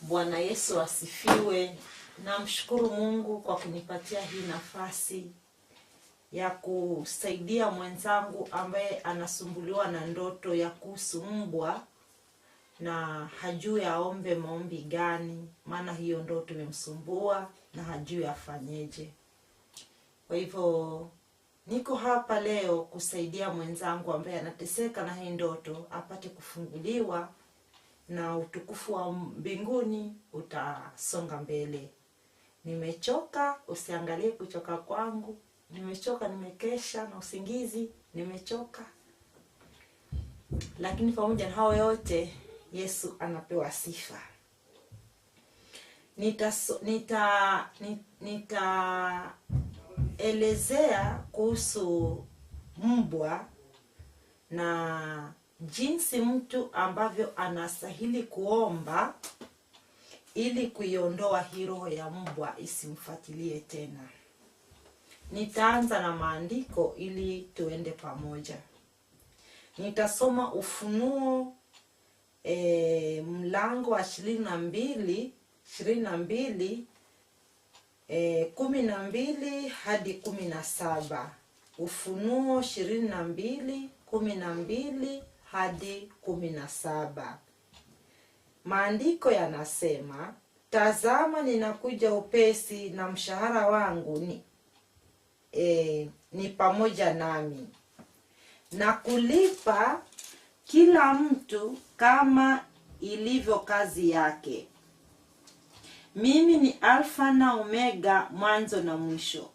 Bwana Yesu asifiwe. Namshukuru Mungu kwa kunipatia hii nafasi ya kusaidia mwenzangu ambaye anasumbuliwa na ndoto ya kuhusu mbwa na hajui aombe maombi gani, maana hiyo ndoto imemsumbua na hajui afanyeje. Kwa hivyo niko hapa leo kusaidia mwenzangu ambaye anateseka na hii ndoto apate kufunguliwa na utukufu wa mbinguni utasonga mbele. Nimechoka, usiangalie kuchoka kwangu. Nimechoka, nimekesha na usingizi, nimechoka. Lakini pamoja na hayo yote, Yesu anapewa sifa. Nitaelezea kuhusu mbwa na jinsi mtu ambavyo anastahili kuomba ili kuiondoa hii roho ya mbwa isimfuatilie tena. Nitaanza na maandiko ili tuende pamoja. Nitasoma Ufunuo mlango wa 22, 22, 12 hadi 17. Ufunuo 22, 12 hadi 17. Maandiko yanasema, tazama ninakuja upesi na mshahara wangu ni pamoja nami, na kulipa kila mtu kama ilivyo kazi yake. Mimi ni Alfa na Omega, mwanzo na mwisho.